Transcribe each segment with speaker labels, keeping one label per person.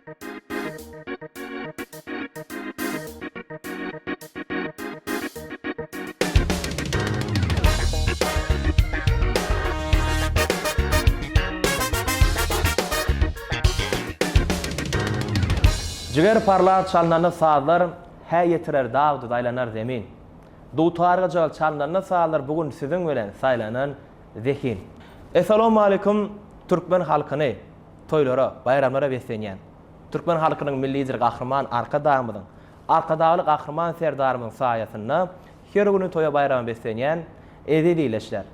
Speaker 1: Jiger parlap çalnanda sazlar, Hä ýetirer dag-düz aýlanar zemin. Dutar gyjagy çalnanda sazlar bu gün siziň bilen saýlanan zehin. Essalawmalikum türkmen halkyny toýlara, baýramlara beslenýän, türkmen halkynyň Milli Lideri Gahryman Arkadagymyzyň, Arkadagly Gahryman Serdarymyzyň saýasynda her güni toýa baýrama beslenýän eziz ildeşler.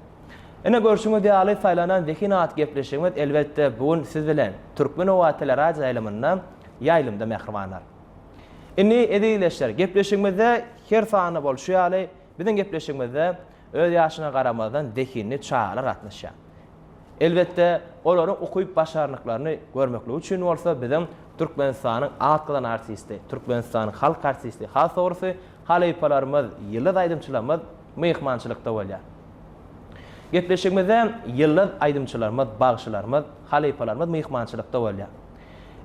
Speaker 1: Ine görşüňiz ýaly saýlanan zehin atly gepleşigimiz elbetde bu gün siz bilen Türkmen owazy teleradioýaýlymynda ýaýlymda mähribanlar. Indi eziz ildeşler gepleşigimizde her sanda bolşy ýaly biziň gepleşigimizde öz ýaşyna garamazdan zehinli çagalar gatnaşýar. Elbetde, olaryň ukyp-başarnyklaryny görmeklik üçin bolsa biziň Türkmenistanyň at gazanan artisti, Türkmenistanyň halk artisti, has dogrusy, halypalarymyz, ýyldyz aýdymçylarymyz myhmançylykda bolýar. Gepleşigimizde ýyldyz aýdymçylarymyz, bagşylarymyz, halypalarymyz myhmançylykda bolýar.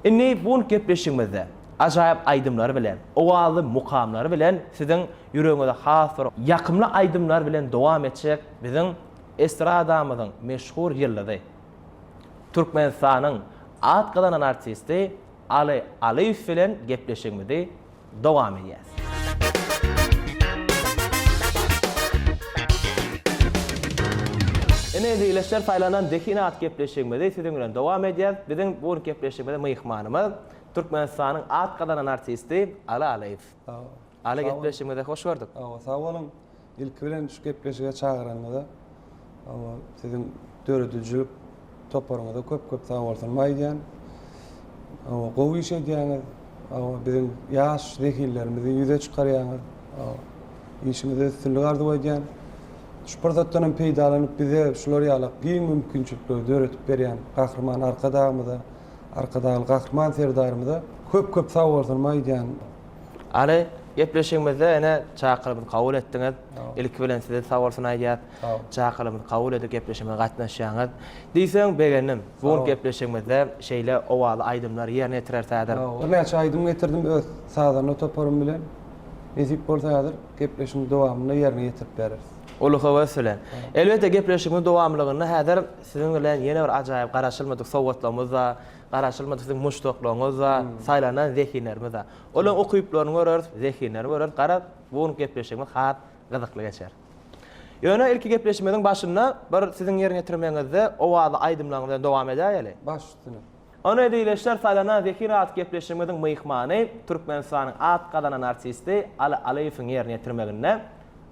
Speaker 1: Indi bu günki gepleşigimizde ajaýyp aýdymlary bilen, owazly mukamlary bilen siziň ýüregiňize has bir ýakymly aýdymlar bilen dowam etjek biziň Estradamyzyň meşhur ýyldyzy, Türkmenistanyň at gazanan artisti Aly Alyýew bilen gepleşigimizi dowam edýäs. Ine ezizleşler saýlanan Zehin at gepleşigimizi siziň bilen dowam edýäs. Biziň bu günki gepleşigimize myhmanymyz Türkmenistanyň at gazanan artisti Aly Alyýew. Aly gepleşigimize hoş gördük. Sag boluň.
Speaker 2: Ilki bilen şu gepleşige çagyranyňyza hawa siziň döredijilik toparyňyza köp köp sag bolsunymy aýdýan. Hawa gowy iş edýäňiz. Hawa biziň ýaş zehinlerimizi ýüze çykarýaňyz. Hawa işiňizde üstünlik arzuw edýän. Şu pursatdan hem peýdalanyp bize şular ýaly giň mümkinçilikleri döredip berýän Gahryman Arkadagymyza, Arkadagly Gahryman Serdarymyza köp köp sag bolsunymy aýdýan.
Speaker 1: Aly, gepleşigimizde ene çakylygymyzy kabul etdiňiz. Ilki bilen size sag bolsun aýdýas. Çakylygymyzy kabul edip gepleşigimize gatnaşýaňyz. Diýseň begendim. Bu gün gepleşigimizde şeýle owazly aýdymlary ýerine ýetireris häzir.
Speaker 2: Birnäçe aýdym getirdim öz sazanda toparym bilen. Nesip bolsa häzir gepleşigiň dowamynda ýerine ýetirip bereris.
Speaker 1: Uly höwes bilen. Elbetde gepleşigimiziň dowamlygynda häzir siziň bilen ýene bir ajaýyp garaşylmadyk sowgatlarymyz-da, Garaşylmadyk siziň muşdaklaryňyz-da, saýlanan zehinlerimiz-de. Olaryň ukyplaryny göreris, zehinlerini göreris. Garaz, bu günki gepleşigimiz has gyzykly geçer. Ýöne ilki gepleşigimiziň başynda bir siziň ýerine ýetirmegiňizde owazly aýdymlaryňyz bilen dowam edäýeli.
Speaker 2: Baş üstüne.
Speaker 1: Ony Ezileşler saýlanan zehin atly gepleşigimiziň myhmany Türkmenistanyň at gazanan artisti Aly Alyýewiň ýerine ýetirmeginde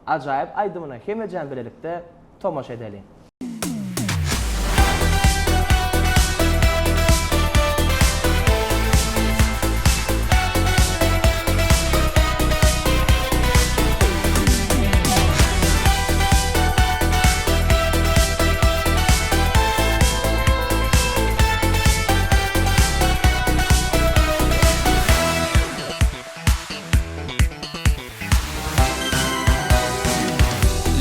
Speaker 1: ajaýyp aýdymyna hemejäm bilelikde tomaşa edeliň.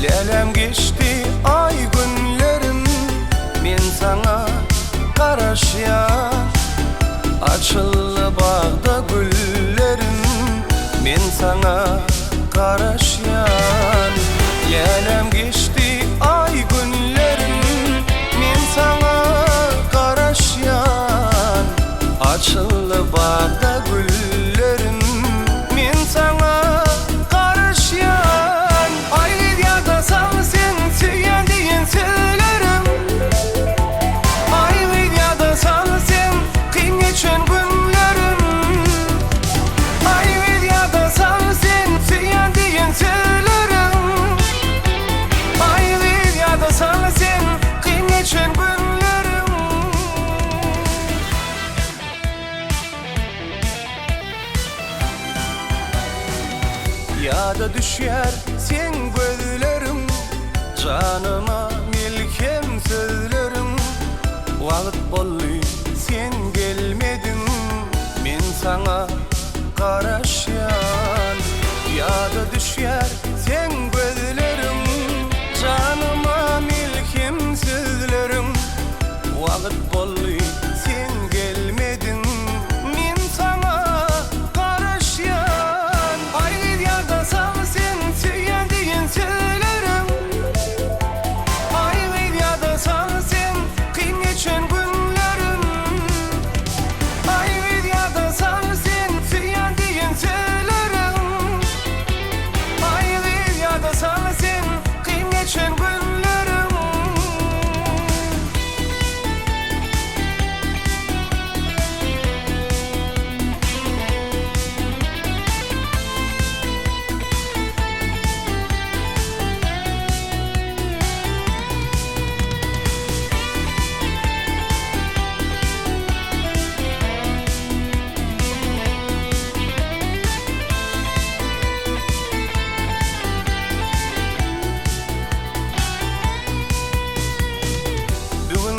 Speaker 3: Lälem geçdi aý günlerim Men saňa garaşýan Açyldy bagda güllerim Men saňa garaşýan Lälem geçdi aý günlerim Men saňa garaşýan Açyldy bagda güllerim Men saňa garaşýan Aý gyz ýada sal sen söýýän diýen sözlerim Aý gyz ýada sal sen kyn geçen günlerim Aý gyz ýada sal sen söýýän diýen sözlerim Aý gyz ýada sal sen kyn geçen günlerim. Ýada düşýär seň gözleriň, Janyma melhem sözleriň. Wagt boldy, sen gelmediň, Men saňa garaşýan. Ýada düşýär seň gözleriň, Janyma melhem sözleriň. Wagt boldy, sen gelmediň, Men.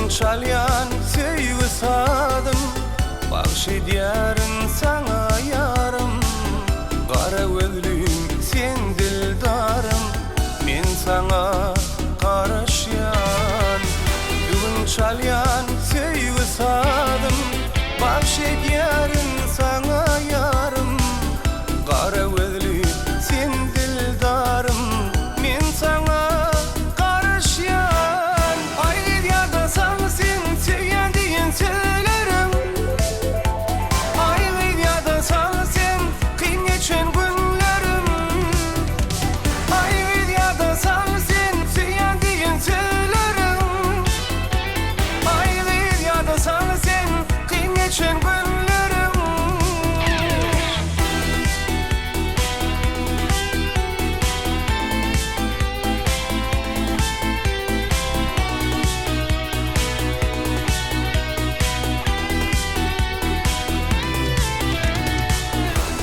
Speaker 3: Bu gün çalýan söýgi sazym, Bagş edýärin saňa ýarym. Gara gözlim sen dildarym, Men saňa garaşýan. Bu gün çalýan söýgi sazym, Bagş edýärin saňa ýarym. Gara gözli sen dildarym, Men saňa garaşýan. Aý gyz ýada sal sen söýýän diýen sözleriň. Aý gyz ýada sal sen kyn geçen günlerim. Aý gyz ýada sal sen söýýän diýen sözleriň. Aý gyz ýada sal sen kyn geçen günlerim.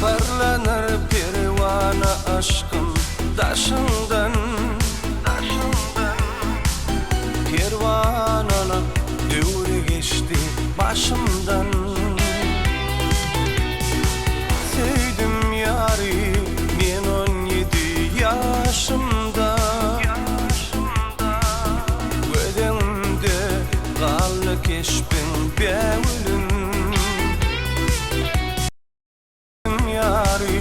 Speaker 3: Parlanar perwana aşkym daşyňdan, daşyňdan. Perwanalyk döwri geçdi başymdan. Söýdüm ýary men on ýedi ýaşymda. Göz öňümde galdy keşbiň bägülüm. Ýary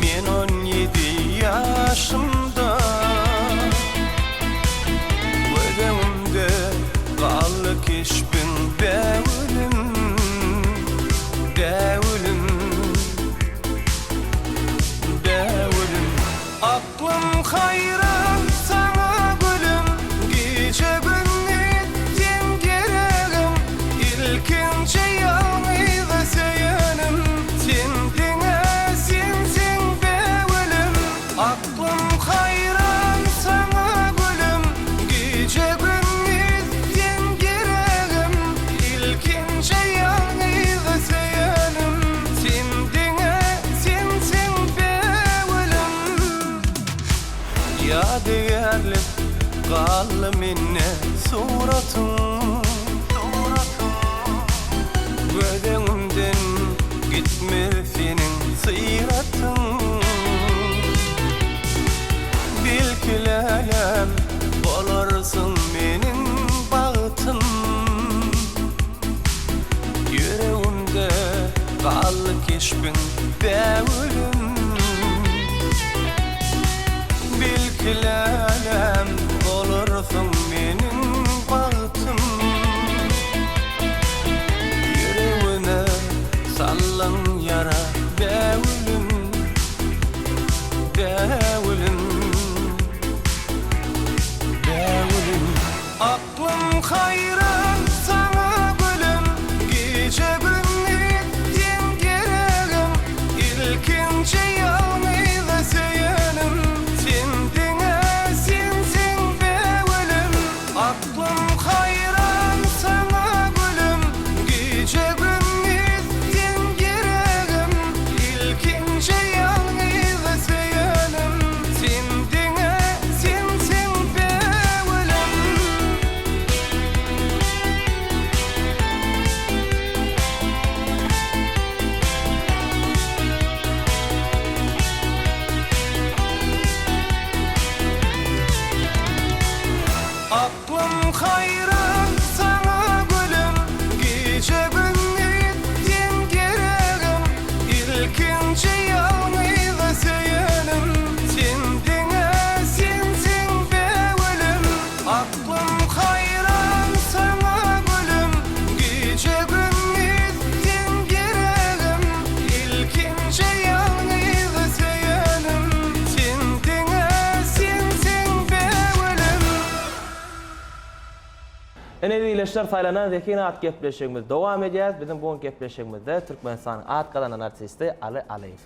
Speaker 3: men on ýedi ýaşymda. Göz öňümde galdy keşbiň bägülüm, bägülüm, bägülüm. Aklym haýran saňa gülüm, Gije-gündiz sen geregim, Ilkinji ýalňyz söýenim, Sen diňe sensiň bägülüm. Aklym haýran saňa gülüm, Gije-gündiz sen geregim, Ilkinji ýalňyz söýenim, Sen diňe sensiň bägülüm. Ýadygärlik galdy mende suratyň, Göz öňümden gitmez seniň syratyň. Belki läläm bolarsyň meniň bagtym. Ýüregimde galdy keşbiň bägülüm. Belki läläm bolarsyň meniň bagtym. Ýüregime saldyň ýara bägülüm, bägülüm, bägülüm. Aklym haýran saňa gülüm, Gije-gündiz sen geregim, Ilkinji ýalňyz söýenim, Sen diňe sensiň bägülüm. Aklym haýran saňa gülüm, Gije-gündiz sen geregim, Ilkinji ýalňyz söýenim, Sen diňe sensiň bägülüm. Aklym haýran saňa gülüm, Gije-gündiz sen geregim, Ilkinji ýalňyz söýenim, Sen diňe sensiň bägülüm. Aklym haýran saňa gülüm, Gije-gündiz sen geregim, Ilkinji ýalňyz söýenim, Sen diňe sensiň bägülüm.
Speaker 1: Ine ezizleşler Saýlanan zehin at gepleşigimiz dowam edýär. Biziň bu günki gepleşigimizde Türkmenistanyň at gazanan artisti Aly Alyýew.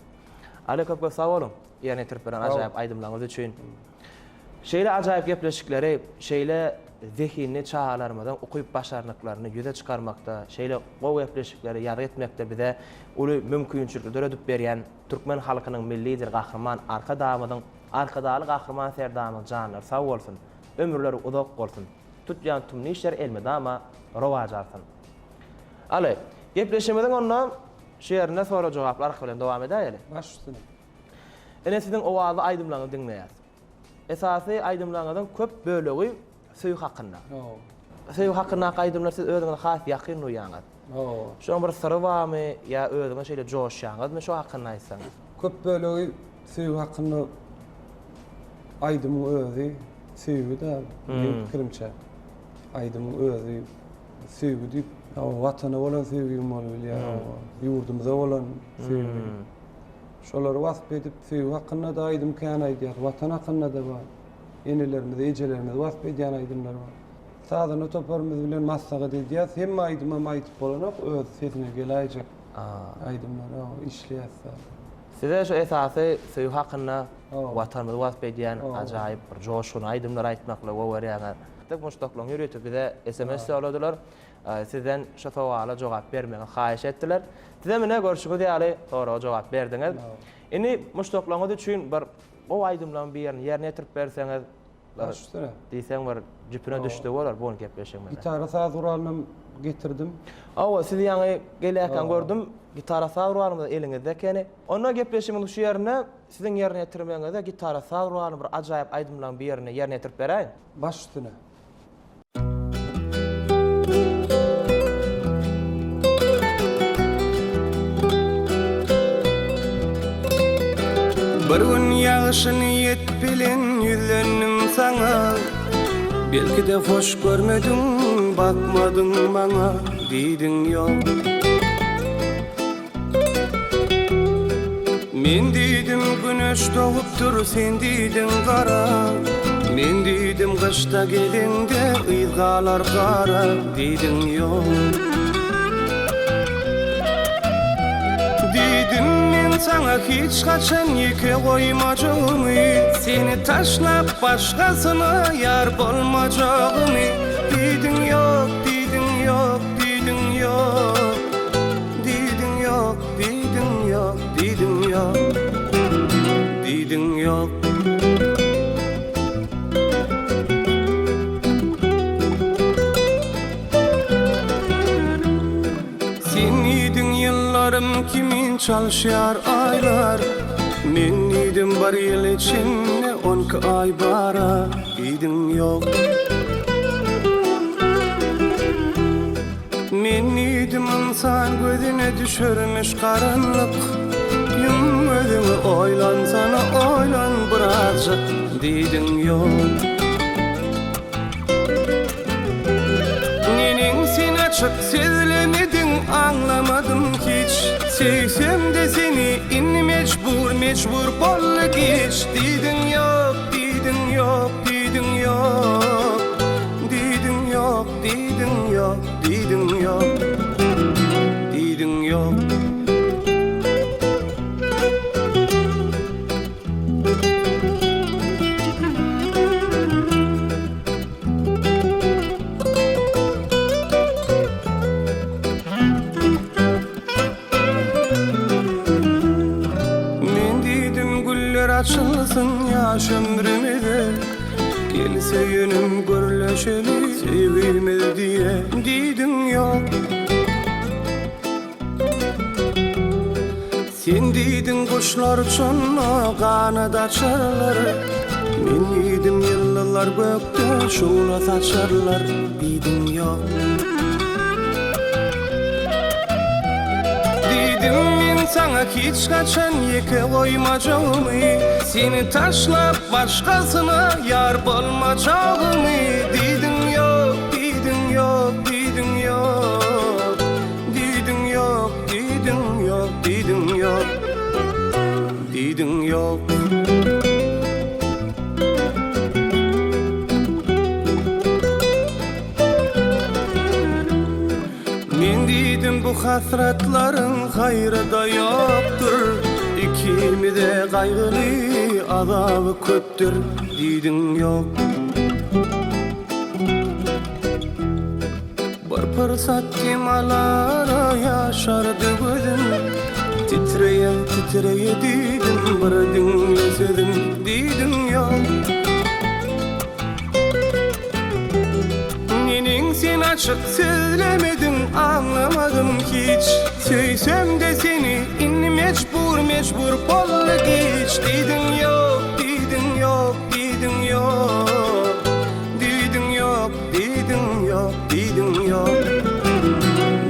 Speaker 1: Aly köp köp sag boluň ýerine ýetirip beren ajaýyp aýdymlaryňyz üçin. Şeýle ajaýyp gepleşikleri, şeýle zehinli çagalarymyzyň ukyp başarnyklaryny ýüze çykarmakda, şeýle gowy gepleşikleri ýazgy etmekde bize uly mümkinçilikli döredip berýän türkmen halkynyň Milli Lideri Gahryman Arkadagymyzyň, Arkadagly Gahryman Serdarymyzyň janlary sag bolsun, ömürleri uzak bolsun! Tutýan tumly işler elmydama rowaç alsyn. Aly, gepleşigimiziň onda şu ýerinde sorag-jogaplar arka bilen dowam edäýeli.
Speaker 2: Baş üstüne.
Speaker 1: Ine siziň owazly aýdymlaryňyzy diňleýäs. Esasy aýdymlaryňyzyň köp bölegi söýgi hakynda.
Speaker 2: Hawa.
Speaker 1: Söýgi hakyndaky aýdymlary siz özüňizi has ýakyn duýýaňyz.
Speaker 2: Hawa.
Speaker 1: Şoň bir syry barmy ýa özüňiz şeýle joşýaňyzmy şo hakynda aýtsaňyz.
Speaker 2: Köp bölegi söýgi hakynda aýdymyň özi söýgi-dä meniň pikirimçe. Aýdymyň özi söýgi diýip, Watana bolan söýgim bolup bilýär, ýurdumyza bolan söýgi. Şolary wasp edip, söýgi hakynda-da aýdym kän aýdýar, Watan hakynda-da bar. Enelerimizi, ejelerimizi wasp edýän aýdymlar bar. Sazanda toparymyz bilen maslahat edýäs. Hemme aýdymam aýdyp bolanok, öz sesine geläýjek aýdymlary işleýäs.
Speaker 1: Size şu esasy söýgi hakynda, Watanymyzy wasp edýän ajaýyp bir joşgunly aýdymlary aýtmaklygy gowy görýäňiz. Muşdaklaryň ýörite bize sms ýolladylar. Sizden şu sowala jogap bermegiňizi haýyş etdiler. Sizem ine görşüňiz ýaly soraga jogap berdiňiz. Indi muşdaklaryňyz üçin bir gowy aýdymlaryň birini ýerine ýetirip berseňiz,
Speaker 2: Baş üstüne.
Speaker 1: Diýseň bir jüpüne düşdügi bolar bu gün gepleşigimize.
Speaker 2: Gitara saz guralynam getirdim.
Speaker 1: Hawa, sizi ýaňy gelýärkäm gördüm. Gitara saz guralyňyz eliňizde ekeni. Onda gepleşigimiziň şu ýerinde siziň ýerine ýetirmegiňizde gitara saz guralyny bir ajaýyp aýdymlaryň birini ýerine ýetirip beräýiň.
Speaker 2: Baş üstüne.
Speaker 3: Bir gün ýagşy niýet bilen ýüzlendim saňa Belki-de hoş görmediň, bakmadyň maňa Diýdiň ýok. Men diýdim güneş dogupdyr sen diýdiň gara Men diýdim gyşda geleňde yz galar gara diýdiň ýok Diýdim men saňa hiç haçan ýeke goýmajagymy Seni taşlap başgasyna ýar bolmajagymy Diýdiň ýok diýdiň ýok diýdiň ýok Diýdiň ýok, diýdiň ýok, diýdiň ýok Diýdiň ýok. Sen diýdiň ýyllarym kimin çalyşýar aýlar Men diýdim bir ýyl içinde on iki aý bara Diýdiň ýok. Men diýdim ynsan gözüne düşermiş garanlyk Ýum gözüňi oýlansana oýlan birazjyk diýdiň ýok. Neneň sen açyk sözlemediň aňlamadym hiç Söýsemde seni indi mejbur mejbur boldy giç Diýdiň ýok diýdiň ýok diýdiň ýok Diýdiň ýok Diýdiň ýok, diýdiň ýok, diýdiň ýok. Men diýdim güller açylsyn ýaş ömrümize. Gel söýenim gürleşeli söýgimiz diýe diýdiň ýok. Sen diýdiň guşlar uçanda ganat açarlar Men diýdim ýyldyzlar gökde şugla saçarlar diýdiň ýok. Diýdim men saňa hiç haçan ýeke goýmajagymy Seni taşlap başgasyna ýar bolmajagymy Diýdiň ýok, diýdiň ýok, diýdiň ýok Diýdiň ýok, diýdiň ýok, diýdiň ýok Diýdiň ýok. Men diýdim bu hasratlaryň haýry-da ýokdur, Ikimize gaýgyly azaby köpdür diýdiň ýok. Bir pursat dem alara ýaşardy gözüm, Titreýe, titreýe diýdim bir diňle sözüm diýdiň ýok. Açyk sözlemediň aňlamadym hiç Söýsemde seni indi mejbur mejbur boldy giç Diýdiň ýok diýdiň ýok diýdiň ýok Diýdiň ýok diýdiň ýok diýdiň ýok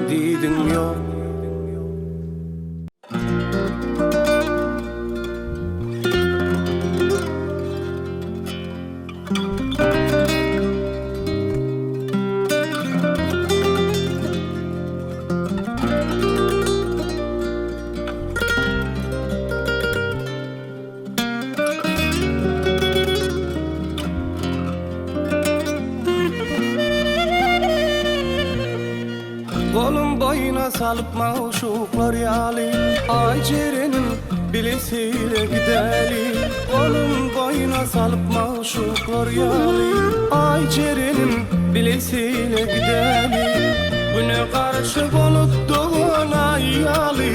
Speaker 3: Diýdiň ýok. Golum boýuna salyp magşuklar ýaly, Aý jerenim, bile seýle gidäli. Golum boýuna salyp magşuklar ýaly, Aý jerenim, bile seýle gidäli. Güne garşy bolup dogan aý ýaly.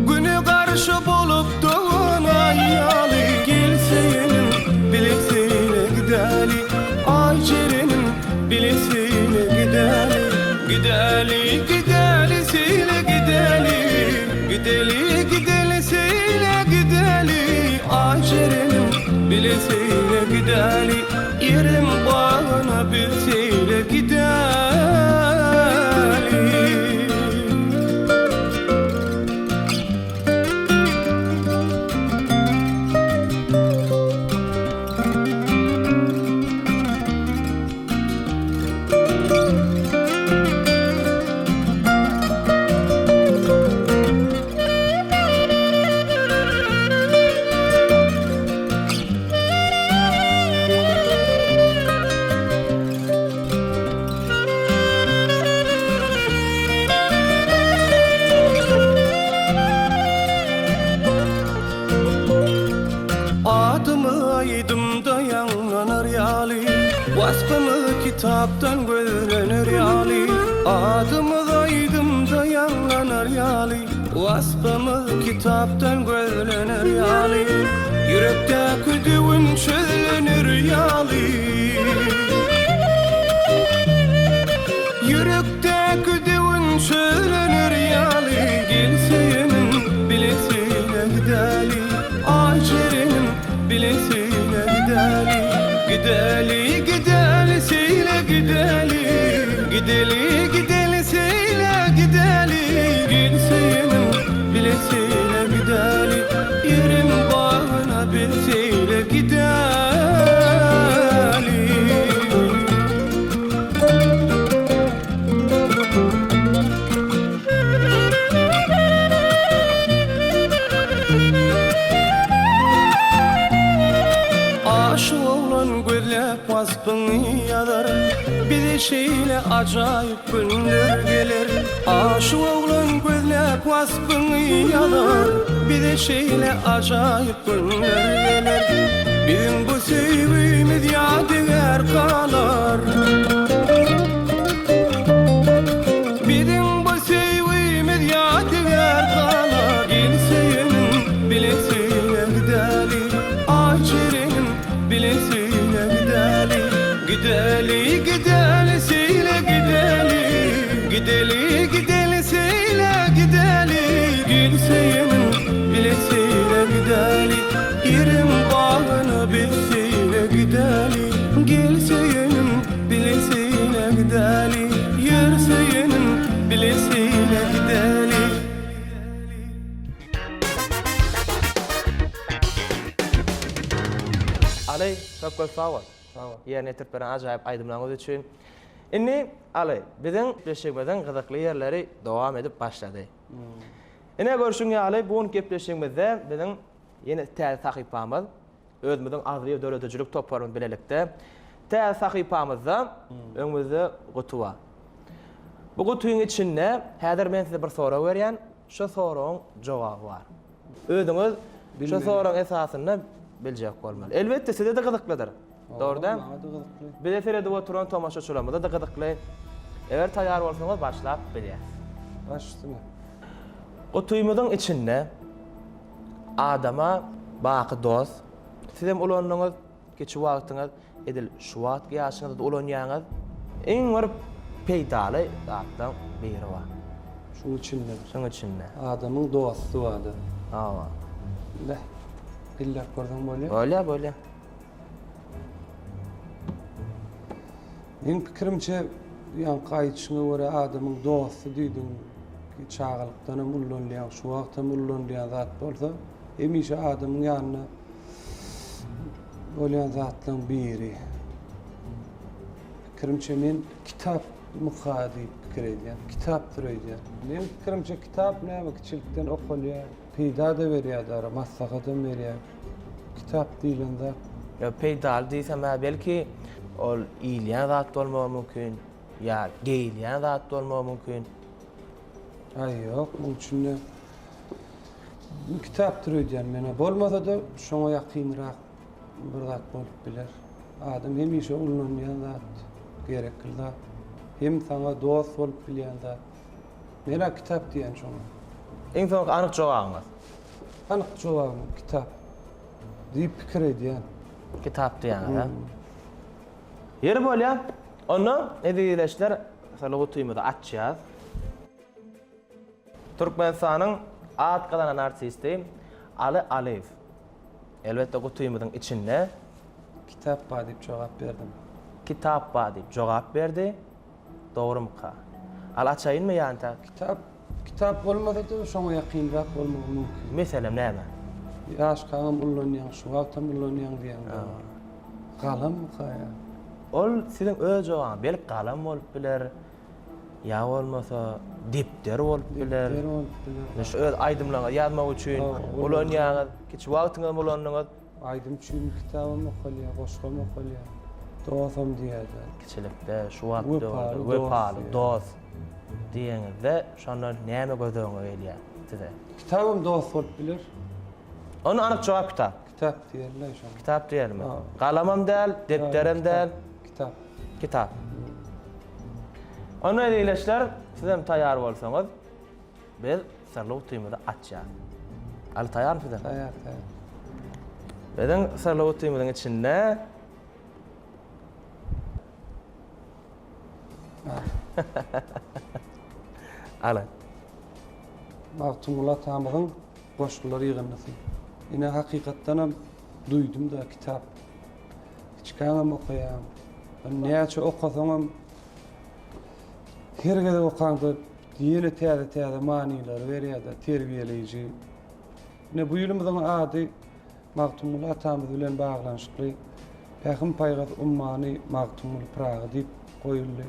Speaker 3: Güne garşy bolup dogan aý ýaly. Gel söýenim, bile seýle gidäli. Aý jerenim, bile seýle gidäli. Gidäli, gidäli, seýle gidäli. Gideli, gideli, seýle gidäli. Aý jerenim, bile seýle gidäli. Ýeriň bagyna biz seýle gidäli. Adymy aýdymda ýaňlanar ýaly, Waspymy kitapdan gözlener ýaly. Adymyz aýdymda ýaňlanar ýaly, Waspymyz kitapdan gözlener ýaly. Ýürekdäki düwün çözlener ýaly. Ýürekdäki düwün çözlener ýaly Gel söýenim, bile söýle gidäli Aý jerenim, bile söýle gidäli Gidäli, gidäli, söýle gidäli Gideli, gideli, söýle gidäli Gel söýenim, bile söýle gidäli Ýerim bagyna biz söýle gidäli. Aşyk oglan gözläp waspyňy ýazar, Bize şeýle ajaýyp günler geler. Aşyk oglan gözläp waspyňy ýazar, Bize şeýle ajaýyp günler geler. Biziň bu söýgimiz ýadygär galar. Biziň bu söýgimiz ýadygär galar. Gel söýenim, bile söýe gidäli. Aý jerenim, bile söýe gidäli. Gidäli, gidäli, seýle gidäli. Gideli, gideli, seýle gidäli. Gel söýenim, bile seýle gidäli. Ýeriň bagyna biz seýle gidäli. Gel söýenim, bile seýle gidäli. Ýör söýenim, bile seýle gidäli.
Speaker 1: Aly, köp köp sag bol.
Speaker 2: Sag bol.
Speaker 1: Ýerine ýetirip beren ajaýyp aýdymlaryňyz üçin. Indi, Aly, biziň gepleşigimiziň gyzykly ýerleri dowam edip başlady. Ine, görşüň ýaly, bu günki gepleşigimizde biziň ýene täze sahypamyz, özümiziň agzybir döredijilik toparymyz bilelikde täze sahypamyzda öňümizde guty bar. Bu gutyň içinde häzir men size bir sorag berýän, şo soragyň jogaby bar. Özüňiz şo soragyň esasynda biljek bolmaly. Elbetde size-de gyzyklydyr. Dogry däl?
Speaker 2: Maňa-da gyzykly.
Speaker 1: Bize seredip oturan tomaşaçylarymyza-da gyzykly. Eger taýýar bolsaňyz başlap bilýäs.
Speaker 2: Baş üstüne.
Speaker 1: Gutymyzyň içinde adama baky dost. Sizem ulandyňyz kiçi wagtyňyz. Edil şu wagtky ýaşyňyzda-da ulanýaňyz. Iň bir peýdaly zatlaryň biri bar.
Speaker 2: Şuň içinde.
Speaker 1: Şuň içinde.
Speaker 2: Adamyň dosty bar-da.
Speaker 1: Hawa.
Speaker 2: Beh, elläp görseň bolýar.
Speaker 1: Bolýar, bolýar.
Speaker 2: Meň pikirimçe, ýaňky aýdyşyňa görä adamyň dosty diýdiň, çagalykdanam ullanylýan, şu wagtam ullanylýan zat bolsa, hemişe adamyň ýanynda bolýan zatlaryň biri. Pikirimçe men kitap muka diýip pikir edýän. Kitapdyr öýdýän. Meň pikirimçe kitap näme kiçilikden okalýar, peýda-da berýär dara, maslahatam berýär. Kitap diýlen zat.
Speaker 1: Ýa peýdaly diýsem-ä belki ol iýilýän zat bolmagy mümkin, ýa geýilýän zat bolmagy mümkin.
Speaker 2: Aý ýok, muň içinde kitapdyr öýdýän men-ä. Bolmasa-da şoňa ýakynrak bir zat bolup biler. Adam hemişe ullanýan zat, gerekli zat. Hem saňa dost bolup bilýän zat. Men-ä kitap diýýän şoňa.
Speaker 1: Iň soňky anyk jogabyňyz?
Speaker 2: Anyk jogabym kitap diýip pikir edýän.
Speaker 1: Kitap diýýäňiz, hä? Ýeri bolýa. Onda eziz ildeşler, şol gutymyzy açýas. Türkmenistanyň at gazanan artisti Aly Alyýew. Elbetde gutymyzyň içinde.
Speaker 2: Kitap bar diýip jogap berdim.
Speaker 1: Kitap bar diýip jogap berdi. Dogrumyka? Al açaýynmy ýa-da?
Speaker 2: Kitap Kitap bolmasa-da şoňa ýakynrak bolmagy mümkin.
Speaker 1: Meselem näme?
Speaker 2: Ýaşkaňam ullanýaň, şu wagtam ullanýaň diýýäň dogry. Galammyka ýa?
Speaker 1: Ol siziň öz jogabyňyz. Belki galam bolup biler, ýa bolmasa depder bolup biler.
Speaker 2: Depder bolup biler.
Speaker 1: Şu öz aýdymlaryňyzy ýazmak üçin ulanýaňyz. Kiçi wagtyňyzam ulandyňyz.
Speaker 2: Aýdym üçin kitabam okalýar, goşgam okalýar. Dostam diýýärler.
Speaker 1: Kiçilikde, şu wagt döwürde wepaly dost diýeňizde şonda näme göz öňüňe gelýär size?
Speaker 2: Kitabam dost bolup biler.
Speaker 1: Onda anyk jogap kitap.
Speaker 2: Kitap diýerler şoňa.
Speaker 1: Kitap diýermi? Galamam däl, depderem däl.
Speaker 2: Kitap.
Speaker 1: Kitap. Onda ildeşler, sizem taýýar bolsaňyz, Biz syrly gutymyzy açýas. Aly taýýarmy size?
Speaker 2: Taýýar, taýýar.
Speaker 1: Biziň syrly gutymyzyň içinde Aly.
Speaker 2: Magtymguly atamyzyň goşgular ýygyndysy. Ine hakykatdanam duýdum-da kitap. Kiçikämem okaýan. Näçe okasaňam her gezek okaňda Ýene täze-täze manylary berýär-de, terbiýeleýji. Ine, bu ýylymyzyň ady Magtymguly atamyz bilen baglanyşykly Pähim-paýhas ummany Magtymguly Pyragy diýip goýuldy.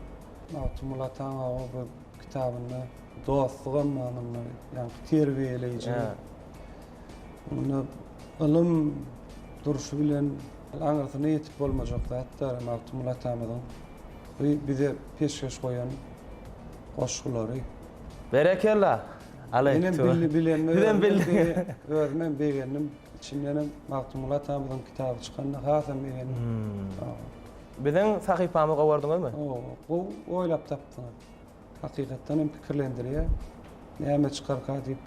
Speaker 2: Magtymguly ataň awa bu kitabynda dostlugam bar munda, ýaňky terbiýeleýji. Munda ylym durşy bilen aňyrsyna ýetip bolmajak zat-da Magtymguly atamyzyň bu bize peşgeş goýan goşgulary.
Speaker 1: Berekella! Aly.
Speaker 2: Menem bildi bilenime
Speaker 1: Sizem bildiňiz.
Speaker 2: Özümem begendim. Içimdenem Magtymguly atamyzyň kitaby çykanda hasam begendim.
Speaker 1: Biziň sahypamyzy gowardyňyzmy?
Speaker 2: Hawa, gowy oýlap tapdyňyz. Hakykatdan hem pikirlendirýär. Näme çykarka diýip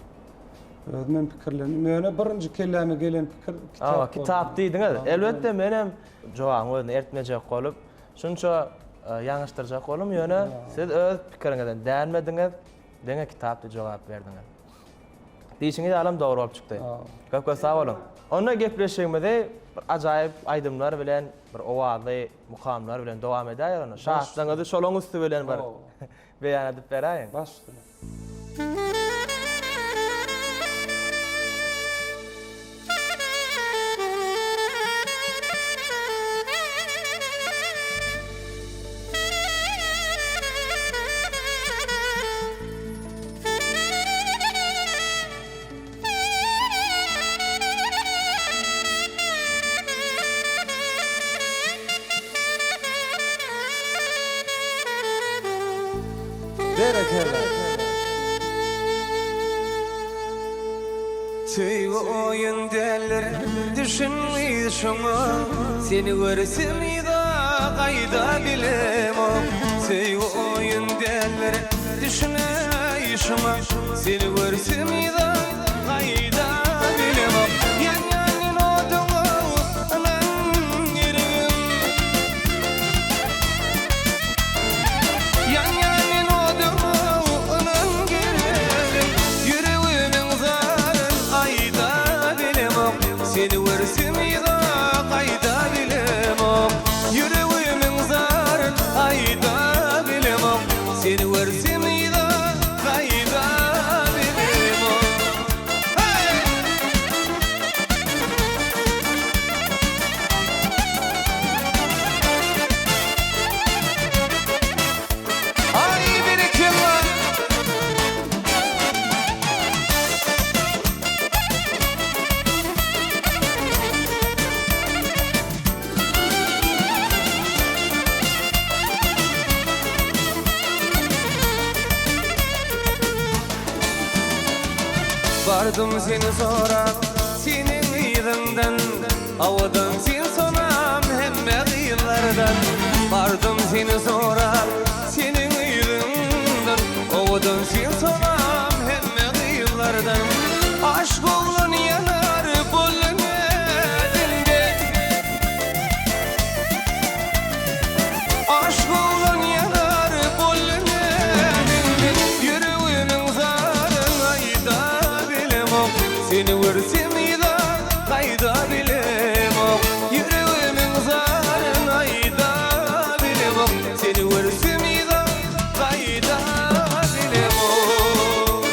Speaker 2: özümem pikirlendim. Ýöne birinji kelläme gelen pikir kitap
Speaker 1: Hawa, kitap diýdiňiz. Elbetde menem jogabyň özüni eltmejek bolup, Şunça ýalňyşdyrjak boldum, ýöne siz öz pikiriňizden dänmediňiz, diňe kitap diýip jogap berdiňiz. Diýşiňiz ýalam dogry bolup çykdy. Köp köp sag boluň. Onda gepleşigimizi bir ajaýyp aýdymlar bilen, bir owazly mukamlar bilen dowam edäýer onda. Şatlygyňyzy şolaň üsti bilen bir beýan edip beräýiň.
Speaker 2: Baş üstüne.
Speaker 3: Berekella. Söýgi oýun däldir, düşün gyz şoňa Seni görsem yza gaýda bilemok Söýgi oýun däldir, düşünäý şoňa Seni görsem yza gaýda bilemok Ýanýan oduňa ynan geregim. Bardym seni sorap seniň yzyňdan Owadan sen sonam hemme gyzlardan Bardym seni sorap seniň yzyňdan Owadan sen sonam hemme gyzlardan Aşk oglan ýanar boldy özüňde Aşk oglan ýanar boldy özüňde Ýüregimiň zaryn aýda bilemok Seni görsem yza gaýda bilemok Ýüregimiň zaryn aýda bilemok Seni görsem yza gaýda bilemok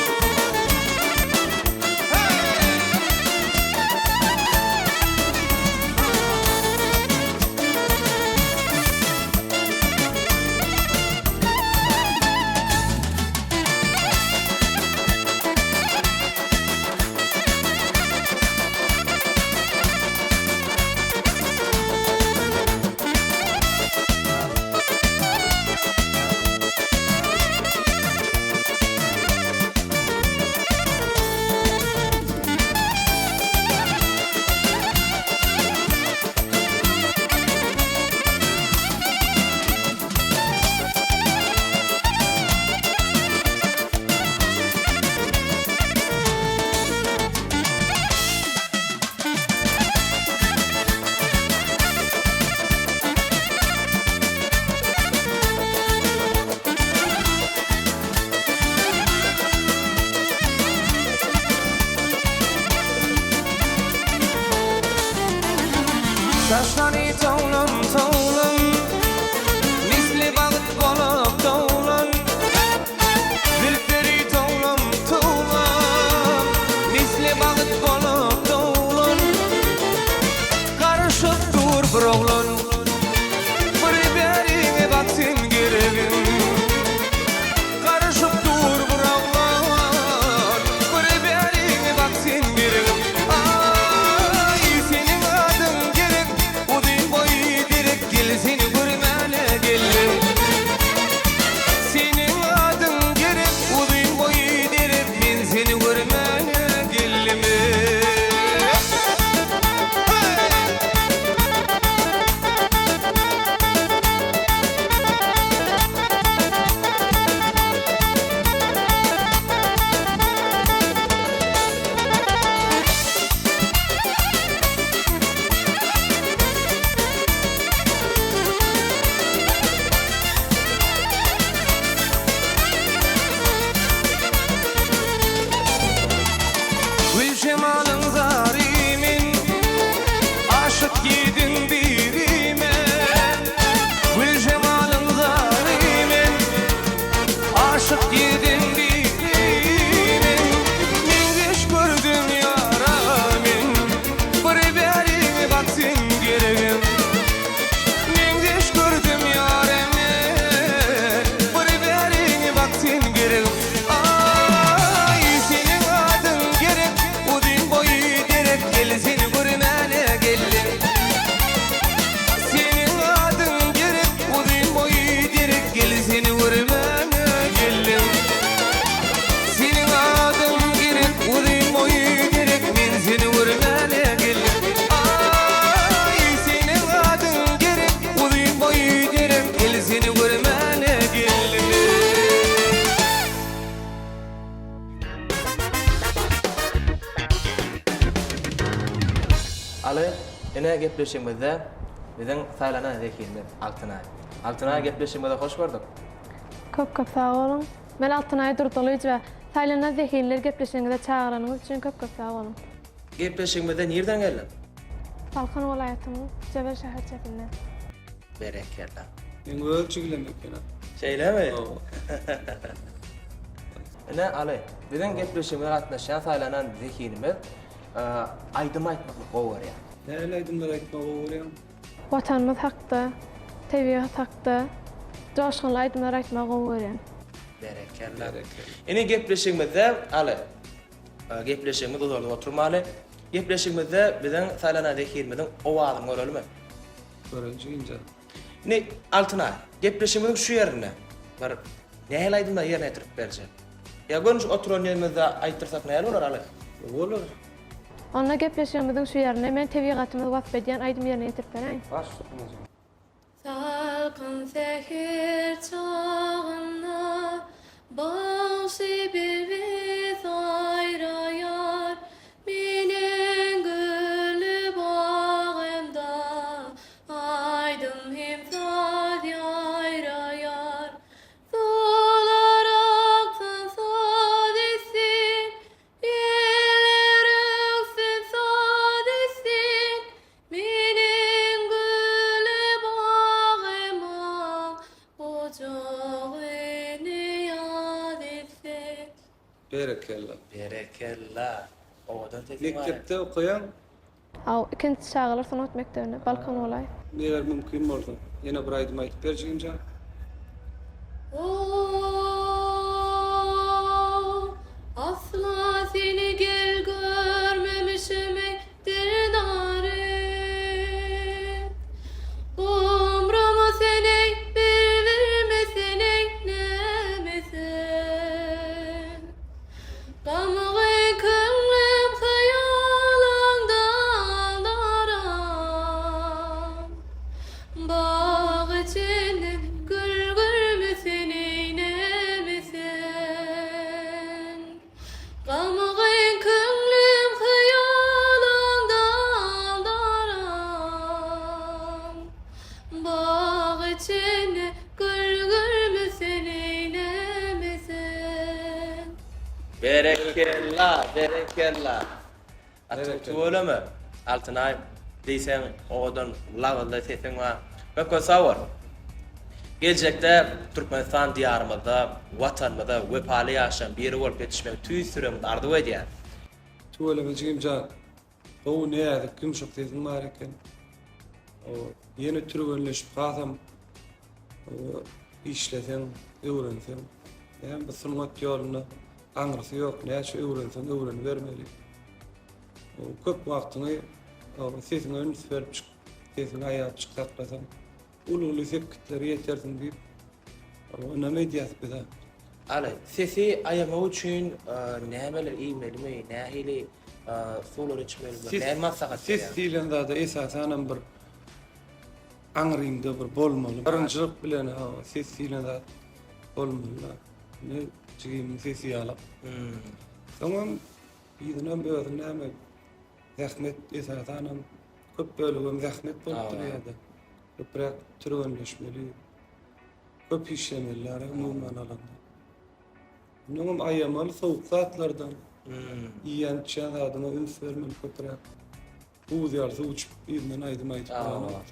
Speaker 3: Saçlary towlam-towlam, Misli bagt bolup dowlan. Zülpleri towlam-towlam, Misli bagt bolup dowlan. Garyşyp dur bir oglan, Bir bäriňe bak sen geregim. Garyşyp dur bir oglan, Bir bäriňe bak sen geregim. Aý, seniň adyň gerek, Uzyn boýy derek, Gel seni görmäne geldim. Seniň adyň gerek, Uzyn boýy derek, Men seni görmäne geldim. Gülşemalyň zary men, Aşyk ýigidiň biri men. Gülşemalyň zary men, Aşyk ýigidiň biri men. Meňzeş gördüm ýara men, Bir bäriňe bak sen geregim. Meňzeş gördüm ýara men, Bir bäriňe bak sen geregim. Aý, seniň adyň gerek, Uzyn boýy derek, Gel seni görmäne geldim. Seniň adyň gerek, Uzyn boýy derek, Gel seni görmäne geldim. Seniň adyň gerek, Uzyn boýy derek, Men seni görmäne geldim. Aý, seniň adyň gerek, Uzyn boýy derek, Gel seni görmäne geldim.
Speaker 1: Aly, ine gepleşigimizde biziň saýlanan zehinimiz Altynaý. Altynaý gepleşigimize hoş gördük.
Speaker 4: Köp köp sag boluň. Men Altynaý Durdylyjowa. Saýlanan zehinler gepleşigiňize çagyranyňyz üçin köp köp sag boluň.
Speaker 1: Gepleşigimize nirden geldiň?
Speaker 4: Balkan welaýatynyň Jebel şäherçesinden.
Speaker 1: Berekella.
Speaker 2: Meň öz jigilem eken-a.
Speaker 1: Şeýlemi?
Speaker 2: Hawa.
Speaker 1: Ine, Aly, biziň gepleşigimize gatnaşýan saýlanan zehinimiz aýdym aýtmaklyk gowy görýär.
Speaker 2: Nähili aýdymlar aýtmagy gowy görýäň?
Speaker 4: Watanymyz hakda, tebigat hakda joşgunly aýdymlar aýtmagy gowy görýän.
Speaker 1: Berekella. Ine gepleşigimizde Aly, gepleşigimizi uzaldyp oturmaly. Gepleşigimizde biziň saýlanan zehinimiziň owazyny görelimi?
Speaker 2: Göreli jigimjan.
Speaker 1: Indi Altynaý, gepleşigimiziň şu ýerinde bir nähili aýdymlary ýerine ýetirip berjek? Ýa göni şu oturan ýerimizde aýtdyrsak nähili bolar Aly?
Speaker 2: Bolar.
Speaker 4: Onda gepleşigimiziň şu ýerinde men tebigatymyzy wasp edýän aýdym ýerine ýetirip beräýin.
Speaker 2: Baş üstüne jigim.
Speaker 4: Salkyn säher çagynda bagşy bilbil saýraýar, Meniň gülli bagymda aýdym hem saz ýaýraýar. Suwlar aksyn saz etsin, Ýeller öwsün saz etsin, Meniň güli bagymyň gujagyny ýaz etsin.
Speaker 2: Berekella.
Speaker 1: Berekella. Owadan sesiň bar.
Speaker 2: Mekdepde okaýaň?
Speaker 4: Haw, ikinji çagalar sungat mekdebinde, Balkan welaýat.
Speaker 2: Eger mümkin bolsa, ýene bir aýdym aýdyp ber jigimjan.
Speaker 4: Oh, asla seni gel görmemişim ey dildarym. Umruma sen ey bir vermesen ey näme sen. Gamgy köňlüm hyýalyňda aldaram. Bag içinde gül görmesen eýneme sen. Gamgy köňlüm hyýalyňda aldaram. Bag içinde gül görmesen eýneme sen.
Speaker 1: Berekella, berekella. Gaty tüweleme. Altynaý, diýseň owadan labyzly sesiň bar. Köp köp sag bol. Geljekde Türkmenistan diýarymyzda Watanymyza wepaly ýaşlaryň biri bolup ýetişmegi tüýs ýüregimden arzuw edýän.
Speaker 2: Tüweleme jigimjan. Gowy näzik ýumşak sesiň bar eken. Ýene türgenleşip hasam işleseň, öwrenseň. Näme bu sungat ýolunda aňrysy ýok, näçe öwrenseň öwrenibermeli. Köp wagtyňy sesiňe üns berip çyk, sesiňi aýap çyk saklasaň, uly-uly sepgitlere ýetersiň diýip ynam edýäs biz-ä.
Speaker 1: Aly, sesi aýamak üçin nämeler iýmelimi, nähili suwlar içmelimi, näme maslahat berýäň?
Speaker 2: Ses diýlen zada esasanam bir aňryňda bir bolmaly. Birinjilik bilen ses diýlen zat bolmaly. Ine jigimiň sesi ýalak. Soňam yzynam özüň näme zähmet esasanam köp bölegem zähmet bolup durýar-da. Köpräk türgenleşmeli. Köp işlemeliler umuman alanda. Mundanam aýamaly sowuk zatlardan. Iýen içýän zadyňa üns bermeli köpräk. Buz ýaly suw içip yzyndan aýdym aýdyp duranok.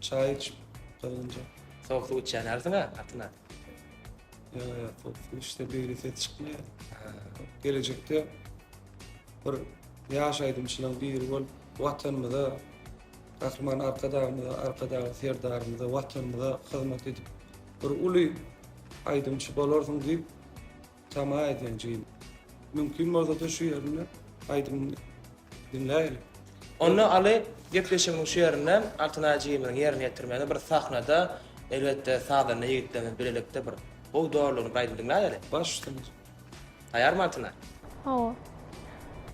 Speaker 2: Çaý içip gyzgynja.
Speaker 1: Sowuk suw içýän ýalysyň-a Altynay.
Speaker 2: Ýa ýa sowuk suw içse beýle ses çykmaýar. Gelejekde bir ýaş aýdymçylaryň biri bolup Watanymyza Gahryman Arkadagymyza, Arkadagly Serdarymyza, Watanymyza hyzmat edip, bir uly aýdymçy bolarsyň diýip tama edýän jigim. Mümkin bolsa-da şu ýerinde aýdymyny diňläýeli.
Speaker 1: Onda Aly, gepleşigimiziň şu ýerinde Altynaý jigimiziň ýerine ýetirmeginde bir sahnada, elbetde, sazanda ýigitler bilen bilelikde bir gowy dolulygyny bir aýdym diňläýeli.
Speaker 2: Baş üstüne.
Speaker 1: Taýarmy Altynaý?
Speaker 4: Hawa.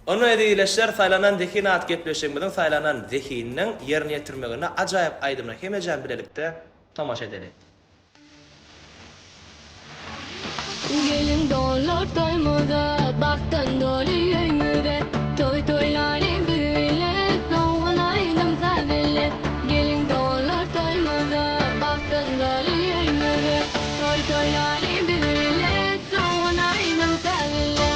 Speaker 1: Onda ezizleşler saýlanan zehin at gepleşigimiziň saýlanan zehininiň ýerine ýetirmeginde ajaýyp aýdymyna hemejäm bilelikde tomaşa edeli.
Speaker 4: Geliň dolar toýumyza, Bagtdan doly öýmüze, Toý toýlaly biz bile, Sowgun aýdym saz bile. Geliň dolar toýumyza, Bagtdan doly öýmüze, Toý toýlaly biz bile, Sowgun aýdym saz bile.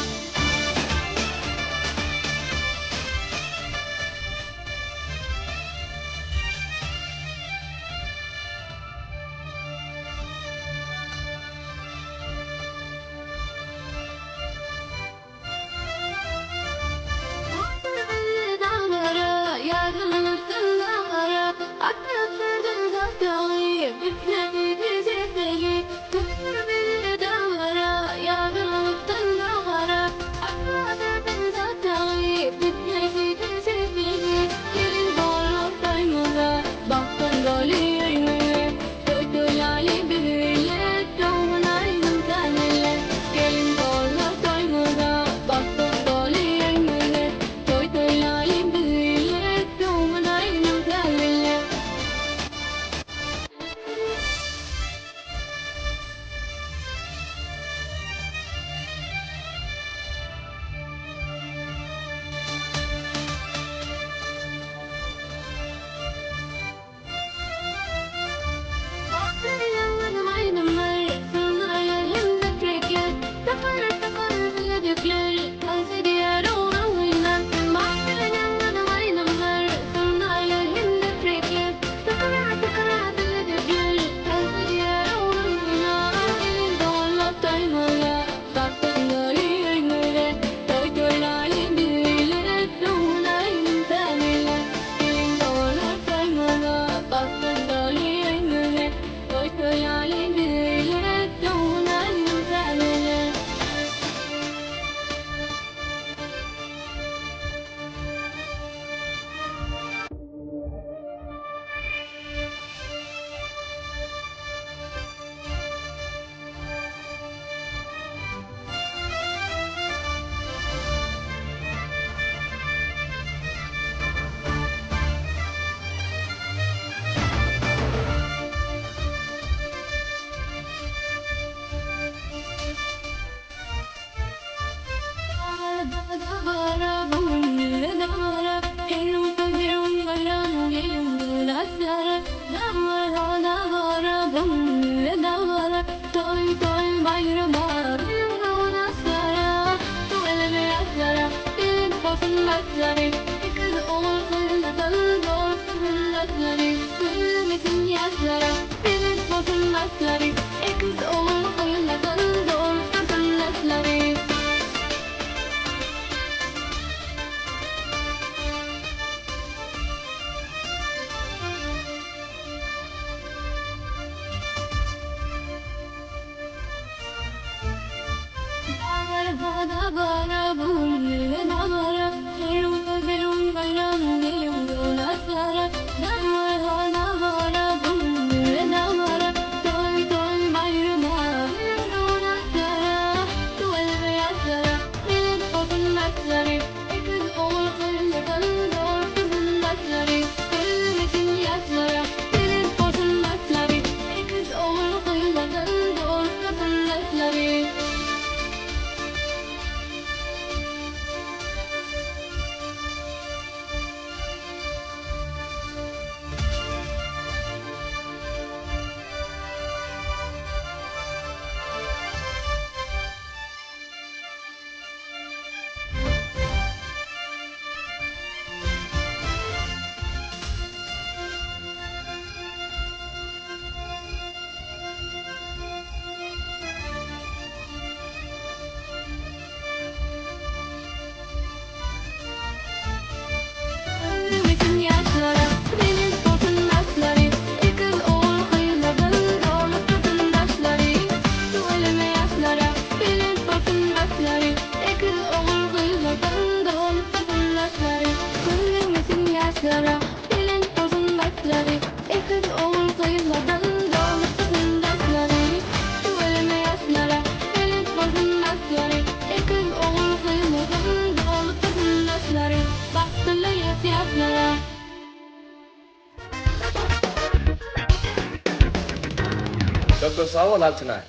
Speaker 1: Köp köp sag bol Altynay.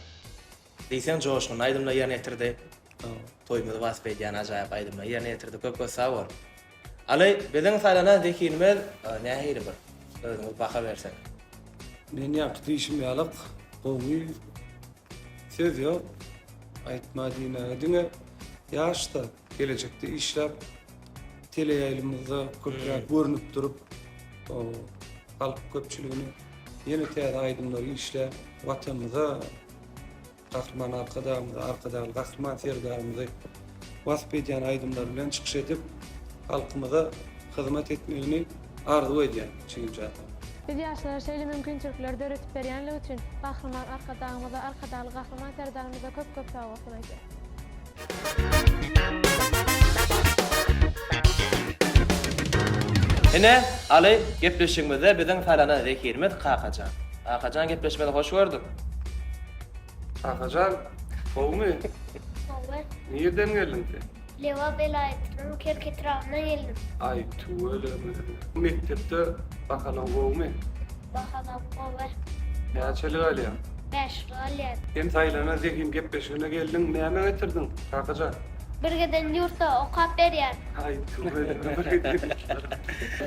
Speaker 1: Diýseň joşgunly aýdymlar ýerine ýetirdi. Toýumyzy wasp edýän ajaýyp aýdymlar ýerine ýetirdi. Köp köp sag bol. Aly, biziň saýlanan zehinimiz nähili bir? Özüňiz baha berseňiz.
Speaker 2: Men ýaňky diýşim ýalyk gowy söz ýok aýtma diýmäge diňe ýaşda gelejekde işläp teleýaýlymyzda köpräk görnüp durup halk köpçüligine ýene täze aýdymlary işläp watanymyza Gahryman Arkadagymyzy, Arkadagly Gahryman Serdarymyzy wasp edýän aýdymlar bilen çykyş edip, halkymyza hyzmat etmegini arzuw edýän Çigimji ata.
Speaker 5: Biz ýaşlara şeýle mümkinçilikleri döredip berýänligi üçin Gahryman Arkadagymyza, Arkadagly Gahryman Serdarymyza köp-köp sag bolsun aýdýas.
Speaker 1: Ine, Aly, gepleşigimizde biziň saýlanan zehinimiz Kakajan. Kakajan gepleşigimize hoş gördük.
Speaker 2: Kakajan, gowumy?
Speaker 6: Gowy.
Speaker 2: Nirden geldiň sen?
Speaker 6: Lebap welaýatynyň Kerki etrabyndan geldim.
Speaker 2: Aý, tüweleme. Mekdepde bahalaň gowumy?
Speaker 6: Bahalam gowy.
Speaker 2: Näçelik alýaň?
Speaker 6: Bäşlik alýan.
Speaker 2: Sen saýlanan zehin gepleşigine geldiň, näme getirdiň, Kakajan?
Speaker 6: Bir giden ýurtda okap berýän.
Speaker 2: Aý, tüweleme, bir giden ýurtlara.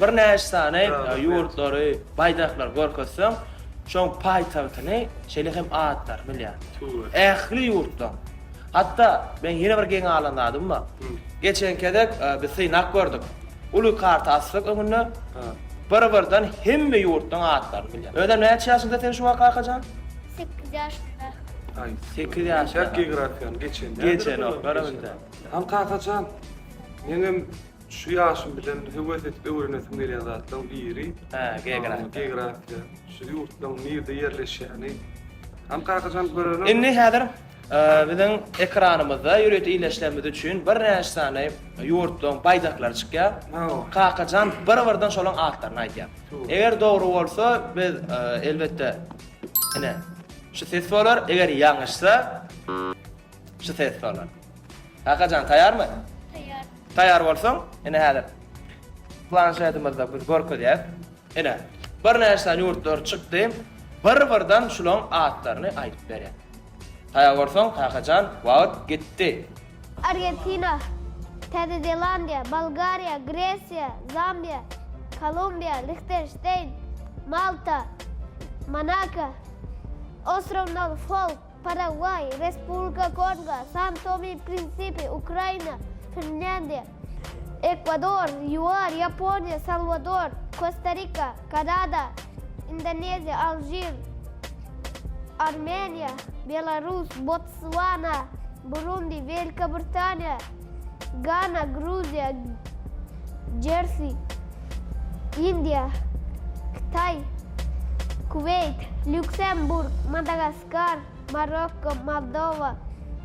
Speaker 1: Birnäçe sany ýurtlary, baýdaklary görkezseň, şoň paýtagtyny, şeýle hem atlaryny bilýär. Ähli ýurtlaň. Hatda meň ýene bir geň galan zadym bar. Geçen gezek biz synap gördük. Uly karta asdyk öňünde. Bir-birden hemme ýurtlaň atlaryny bilýär. Özem näçe ýaşyňda sen şu wagt Kakajan?
Speaker 6: 8 ýaşymda.
Speaker 2: Aý,
Speaker 1: 8 ýaşynda.
Speaker 2: Geografiýany geçen.
Speaker 1: Geçenok, göremizde.
Speaker 2: Hany Kakajan, meňem şu ýaşym bilen höwes edip öwrenesim gelýän zatlaryň biri.
Speaker 1: Hä, geografiýa.
Speaker 2: Geografiýa. Şu ýurtlaryň nirde ýerleşýäni. Hany Kakajan görelim.
Speaker 1: Indi häzir biziň ekranymyzda ýörite ildeşlerimiz üçin birnäçe sany ýurtlaryň baýdaklary çykýar. Kakajan bir-birden şolaryň atlaryny aýdýar. Eger dogry bolsa biz elbetde ine şu ses bolar, eger ýalňyşsa şu ses bolar. Kakajan taýarmy?
Speaker 6: Taýar.
Speaker 1: Taýar bolsaň, ine häzir planşetimizde biz görkezýäs. Ine, birnäçe sany ýurtlar çykdy. Bir-birden şularyň atlaryny aýdyp berýän. Taýar bolsaň, Kakajan, wagt gitdi.
Speaker 6: Argentina, Täze Zelandiýa, Bolgariýa, Gresiýa, Zambiýa, Kolumbiýa, Lihtenşteýn, Malta, Monako, Ostrow Norfolk, Paragwaý, Respublika Kongo, San-Tome i Prinsipe, Ukraina, Finlýandiýa, Ekwador, ÝUAR, Ýaponiýa, Salwador, Kosta-Rika, Kanada, Indoneziýa, Alžir, Armeniýa, Belarus, Botswana, Burundi, Welikobritaniýa, Gana, Gruziýa, Jersi, Indiýa, Hytaý, Kuweýt, Lýuksemburg, Madagaskar, Marokko, Moldowa,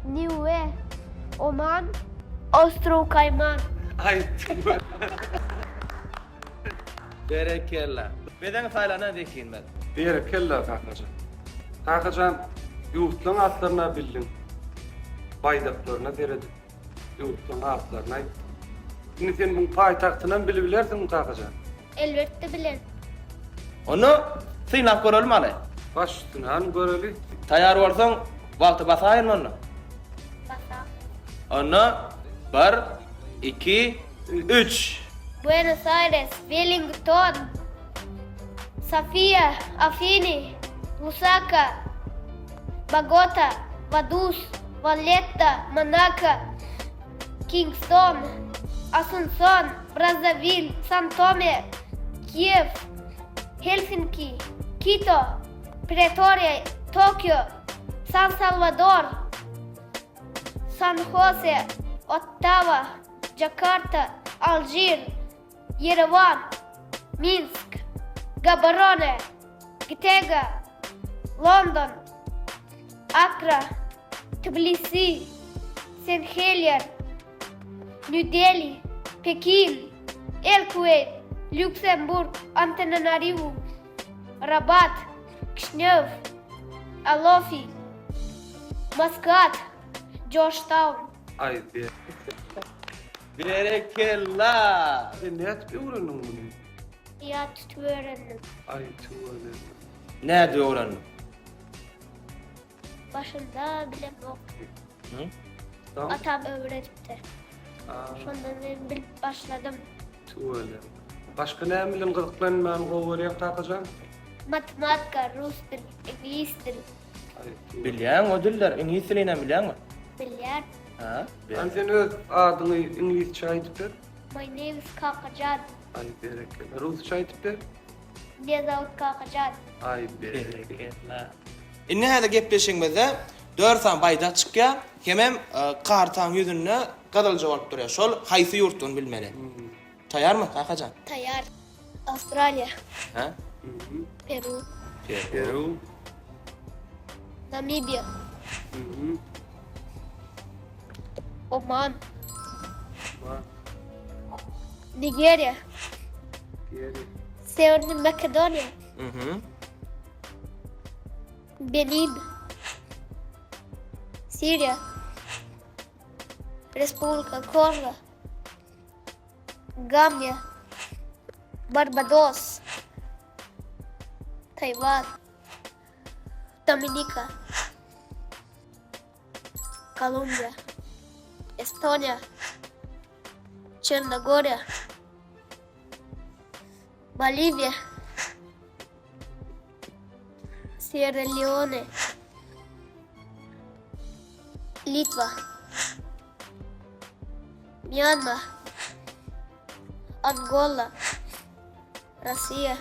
Speaker 6: Niue. Oman, Ostrow Kaýman.
Speaker 1: Aýtdym. Berekella. Biziň saýlanan zehinimiz.
Speaker 2: Berekella Kakajan. Kakajan ýurtlaň atlaryna bildiň. Baýdaklaryna seredip ýurtlaň atlaryny aýtdyň. Indi sen muň paýtagtynam bilibilersiňmi Kakajan?
Speaker 6: Elbetde bilen.
Speaker 1: Onda synlap görelimi aly.
Speaker 2: Baş üstüne hany göreli.
Speaker 1: Taýar bolsaň wagty basaýyn onda.
Speaker 6: Basak.
Speaker 1: Onda bir, iki, üç.
Speaker 6: Buenos Aires, Wellington, Sofiýa, Afiny, Lusaka, Bogota, Vaduz, Walletta, Monako, Kingston, Asunson, Brazzawil, San-Tome, Kiýew, Helsinki, Kito, Pretoriýa, Tokio, San-Salwador, San-Hose, Ottawa, Jakarta, Alžir, Ýerewan, Minsk, Gaborone, Gitega, London, Akkra, Tbilisi, Sen-Helier, Nýu-Deli, Pekin, El-Kuweýt, Lýuksemburg, Antananariwu, Rabat, Kişinew, Alofi, Maskat, Jorjtaun.
Speaker 2: Aý be.
Speaker 1: Berekella!
Speaker 2: Sen nädip öwrendiň muny?
Speaker 6: Ýat tutup öwrendim.
Speaker 2: Aý tüweleme.
Speaker 1: Nädip öwrendiň?
Speaker 6: Başynda bilemok.
Speaker 2: Soň?
Speaker 6: Atam öwredipdi. Şondan men bilip başladym.
Speaker 2: Tüweleme. Başga näme bilen gyzyklanmany gowy görýäň Kakajan?
Speaker 6: Matematika, rus dil, iňlis dil.
Speaker 1: Bilýäň o diller, iňlis dilinem bilýäňmi?
Speaker 6: Bilýän.
Speaker 1: Ha?
Speaker 2: Hany sen öz adyňy iňlisçe aýdyp ber.
Speaker 6: My name is Kakajan.
Speaker 2: Aý berekella. Rusça aýdyp ber.
Speaker 6: Mne zowut Kakajan.
Speaker 2: Aý berekella.
Speaker 1: Indi häzir gepleşigimizde dört sany baýdak çykýar, hemem kartaň ýüzünde gyzylja bolup durýar. Şol haýsy ýurtdugyny bilmeli. Taýarmy Kakajan?
Speaker 6: Taýar. Awstraliýa.
Speaker 1: Hä?
Speaker 6: Peru.
Speaker 2: Peru.
Speaker 6: Namibiýa. Oman.
Speaker 2: Oman.
Speaker 6: Nigeriýa.
Speaker 2: Nigeriýa.
Speaker 6: Sewerniý Makedoniýa.
Speaker 1: Mhm.
Speaker 6: Benin. Siriýa. Respublika Kongo. Gambiýa. Barbados. Taýwan. Dominika. Kolumbiýa. Estoniýa. Çernogoriýa. Boliwiýa. Sierra Leone. Litwa. Mýanma. Angola. Russiýa.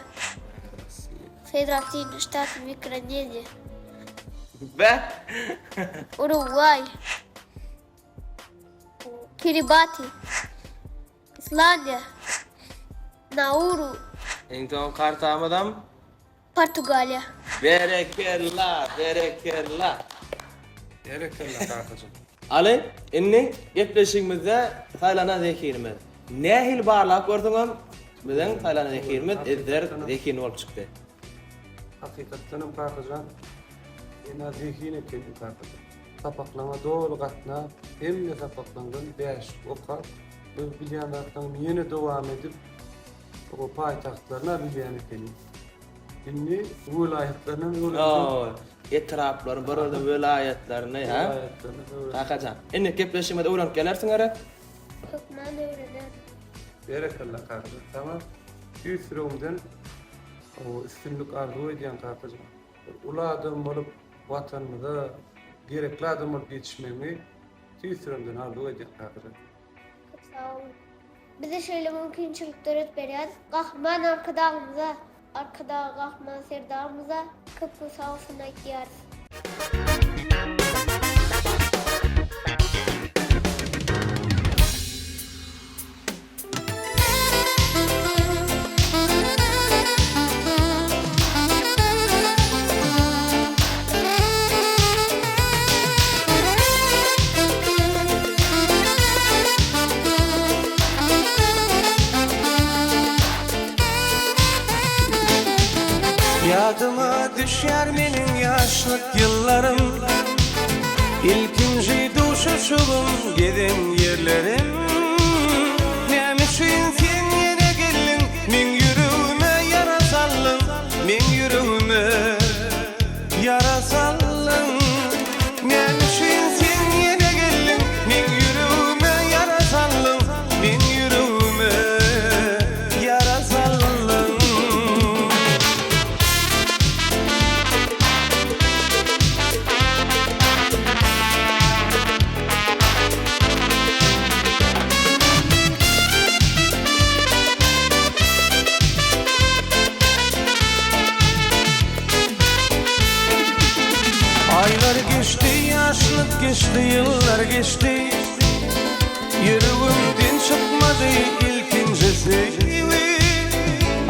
Speaker 6: Federatiw Ştat Mikroneziýa.
Speaker 1: Be!
Speaker 6: Urugwaý. Kiribati. Islandiýa. Nauru.
Speaker 1: Iň soňky kartamyzam
Speaker 6: Portugaliýa.
Speaker 1: Berekella, berekella.
Speaker 2: Berekella kakajyk.
Speaker 1: Aly, indi gepleşigimizde saýlanan zehinimiz. Nähili barlap görseňem, biziň saýlanan zehinimiz ezber zehin bolup çykdy.
Speaker 2: Hakykatdanam kakajan, sen-ä zehin ekeniň kakajan. Sapaklaňa doly gatnap, hemme sapaklaňdan bäşlik okap, öz bilýän zatlaňy ýene dowam edip, o paýtagtlaryna bilýän ekeniň. Indi welaýatlarynam öwrenjek.
Speaker 1: Etraplaryny, bir ýerde welaýatlaryny, hä?
Speaker 2: Welaýatlaryny öwren.
Speaker 1: Kakajan, indi gepleşigimizi öwrenip gelersiň gerek?
Speaker 6: Hökman öwrenerin.
Speaker 2: Berekella kakajan, saňa tüýs ýüregimden üstünlik arzuw edýän kakajan. Bir uly adam bolup Watanymyza gerekli adam bolup ýetişmegiňi tüýs ýüregimden arzuw edýän kakajan.
Speaker 6: Köp sag boluň. Bize şeýle mümkinçilik döredip berýän Gahryman Arkadagymyza, Arkadag Gahryman Serdarymyza köp köp sag bolsun aýtýarys.
Speaker 3: düşýär meniň ýaşlyk ýyllarym Ilkinji duşuşygym gezen ýerlerim Näme üçin sen ýene geldiň meň ýüregime ýara saldyň Meň ýüregime ýara saldyň Näme üçin sen ýene geldiň meň ýüregime ýara saldyň Meň ýüregime ýara saldyň. Aýlar geçdi, ýaşlyk geçdi, ýyllar geçdi. Ýüregimden çykmady ilkinji söýgi.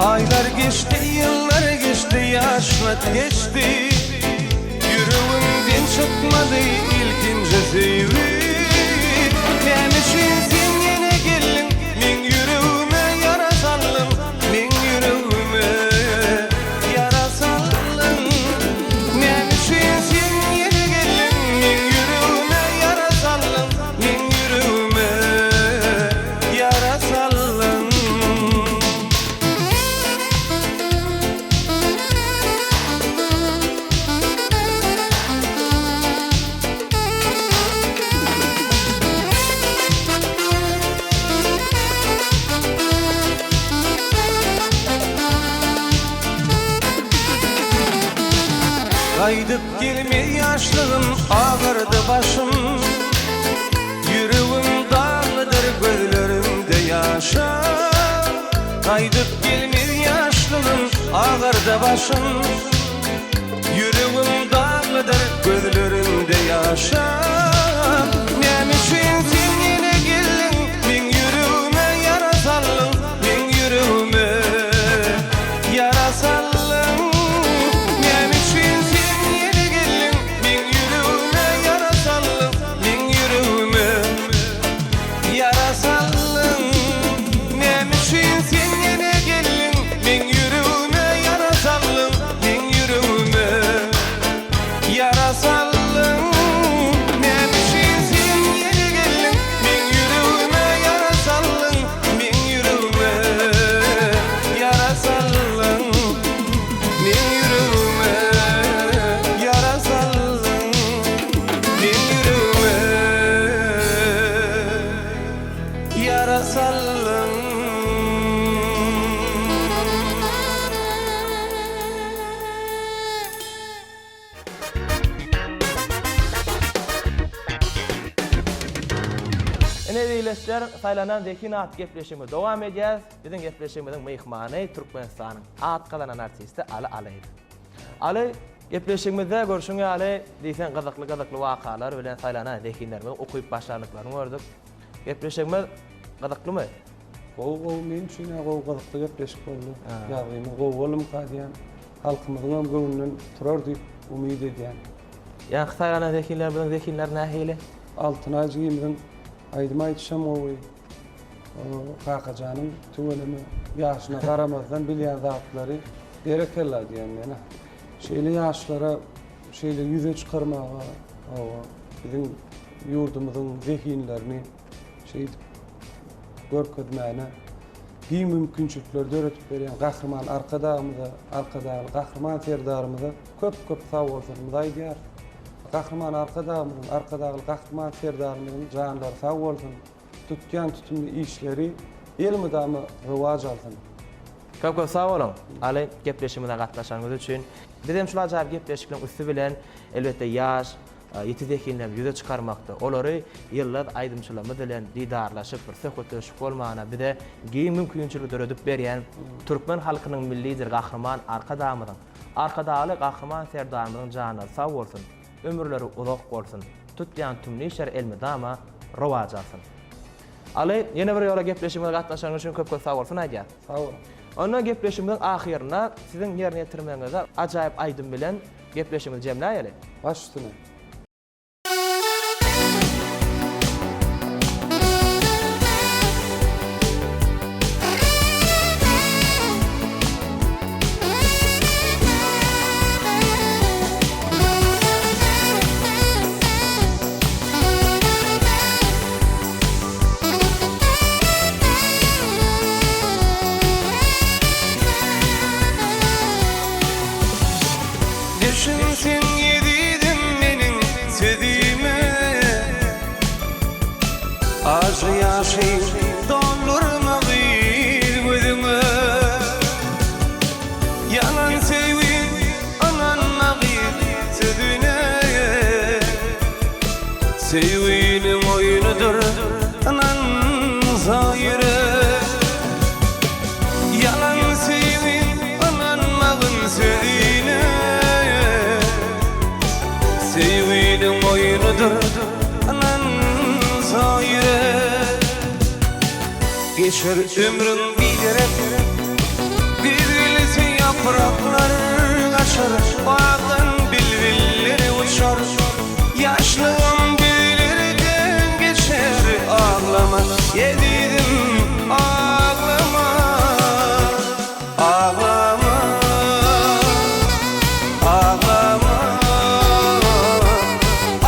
Speaker 3: Aýlar geçdi, ýyllar geçdi, ýaşlyk geçdi. Ýüregimden çykmady ilkinji söýgi. Näme üçin sen ýene geldiň, meň ýüregime ýara saldyň, meň ýüregime ýara saldyň. Näme üçin sen ýene geldiň, meň ýüregime ýara saldyň, meň ýüregime ýara saldyň. Gaýdyp gelmez ýaşlygym, agyrdy başym. Ýüregim daglydyr, gözlerimde ýaşa. Gaýdyp gelmez ýaşlygym, agyrdy başym. Ýüregim daglydyr, gözlerimde ýaşa. Näme üçin sen ýene geldiň, meň ýüregime ýara saldyň, meň ýüregime ýara saldyň. Näme üçin sen ýene geldiň, meň ýüregime ýara saldyň, meň ýüregime ýara saldyň. Näme üçin sen ýene geldiň, meň ýüregime ýara saldyň, meň ýüregime ýara saldyň. Näme üçin sen ýene geldiň, meň ýüregime ýara saldyň, meň ýüregime ýara saldyň. Meň ýüregime ýara saldyň, meň ýüregime ýara saldyň.
Speaker 1: Ine ildeşler, Saýlanan zehin atly gepleşigimizi dowam edýäris. Biziň gepleşigimiziň myhmany Türkmenistanyň at gazanan artisti Aly Alyýew. Aly, gepleşigimizde görşüň ýaly, diýseň gyzykly-gyzykly wakalar bilen saýlanan zehinlerimiziň ukyp-başarnyklaryny gördük. Gepleşigimiz gyzyklymy?
Speaker 2: Gowy gowy meň üçin-ä gowy gyzykly gepleşik boldy. Ýazgymyz gowy boldumyka diýýän. Halkymyzyňam göwnünden turar diýip umyt edýän.
Speaker 1: Ýaňky saýlanan zehinlerimiziň zehinleri nähili?
Speaker 2: Altynaý jigimiziň aýdym aýdyşam gowy. Kakajanyň tüweleme ýaşyna garamazdan bilýän zatlary berekella diýýän men-ä. Şeýle ýaşlara şeýle ýüze çykarmaga hawa biziň ýurdumyzyň zehinlerini şeýdip görkezmäne giň mümkinçilikleri döredip berýän Gahryman Arkadagymyza, Arkadagly Gahryman Serdarymyza köp-köp sagbolsunymyzy aýdýarys. Gahryman Arkadagymyzyň, Arkadagly Gahryman Serdarymyzyň janlary sag bolsun, tutýan tutumly işleri elmydama rowaç alsyn.
Speaker 1: Köp köp sag boluň, Aly, gepleşigimize gatnaşanyňyz üçin. Biz hem şul ajaýyp gepleşikleriň üsti bilen, elbetde, ýaş, ýiti zehinlerimizi ýüze çykarmakda, olary ýyldyz aýdymçylarymyz bilen didarlaşyp, bir söhbetdeşlik bolmagyna bize giň mümkinçilik döredip berýän türkmen halkynyň Milli Lideri Gahryman Arkadagymyzyň, Arkadagly Gahryman Serdarymyzyň janlary sag bolsun, ömürleri uzak bolsun, tutýan tümlü işleri elmydama rowaç alsyn! Aly, ýene bir ýola gepleşigimize gatnaşanyň üçin köp köp sag bolsun aýdýas.
Speaker 2: Sag boluň.
Speaker 1: Onda gepleşigimiziň ahyrynda siziň ýerine ýetirmegiňizde ajaýyp aýdym bilen gepleşigimizi jemläýeli.
Speaker 2: Baş üstüne.
Speaker 3: Ýaşy doldurma gyz gözüňe. Ýalan söýgi ynanma gyz sözüne. Söýginiň oýnudyr ynansa ýürek. Ýalan söýgi ynanmagyn sözüne. Söýginiň oýnudyr ynansa ýürek. Geçer ömrüň biderek. Güýz gelse ýapraklar gaçar, Bagdan bilbiller uçar. Ýaşlygym güýlerden geçer, Aglama ezizim, aglama, Aglama, aglama,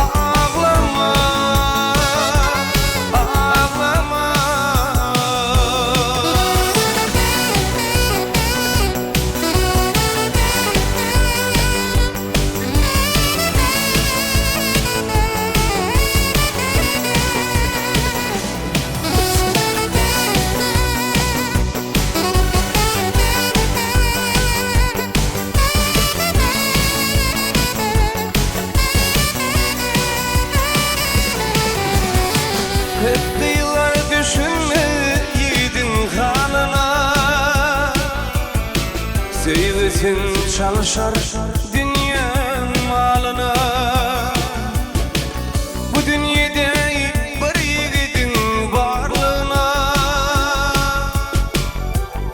Speaker 3: aglama, aglama. Köp gyzlar düşünme ýigidiň halyna. Söýgüsin çalşar dünýäň malyna. Bu dünýede bir ýigidiň barlygyna.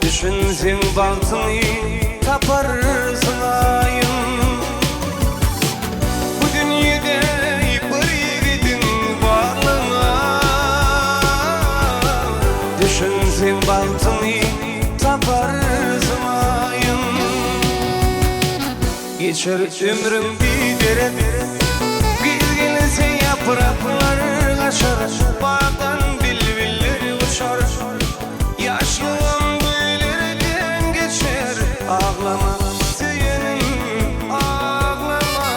Speaker 3: Düşünseň bagtyňy taparsyň aýym. Bu dünýede bir ýigidiň barlygyna. Düşünseň bagtyňy taparsyň aýym. Geçer ömrüň biderek. Güýz gelse ýapraklar gaçar, Bagdan bilbiller uçar. Ýaşlygym güýlerden geçer, Aglama söýenim, aglama.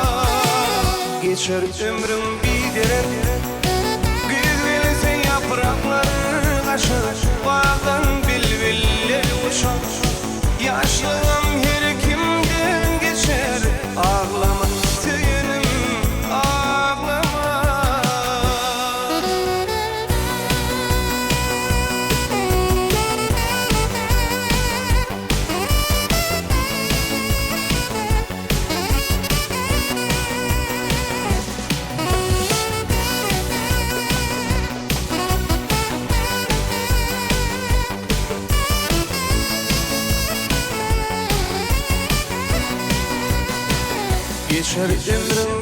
Speaker 3: Geçer ömrüň biderek. Güýz gelse ýapraklar gaçar, Bagdan bilbiller uçar. Ýaşlygym her kimden geçer, Aglama söýenim, aglama. Geçer ömrüň.